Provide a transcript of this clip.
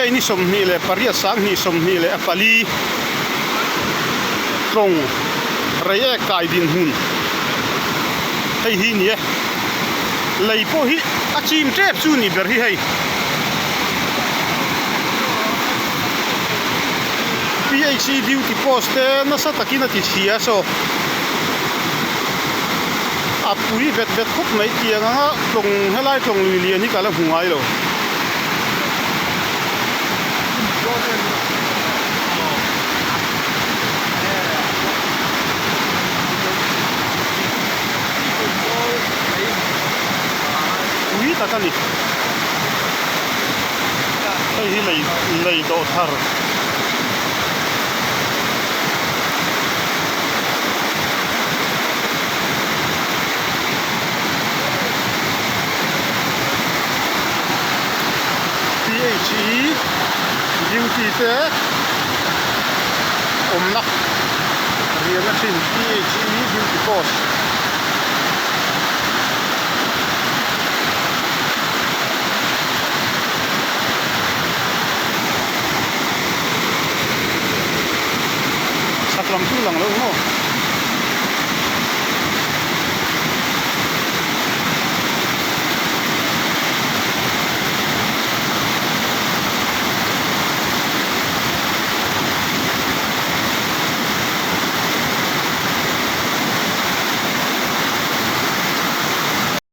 May ni 28 24 tlawng Reiek kai dinhmun hei hi ni e. Lei pawh hi a chim tep chu ni ber hi hei. PHE duty post te nasa takin a ti chhia saw a pui vet vet khawp mai tiang anga tlawng helai tlawng lui lian hi ka la hmu ngai lo. Pui tak a ni. Hei hi lei lei dawh thar. PHE duty te awmna riahna thin PHE duty post. Chhak lam chu lang lo maw?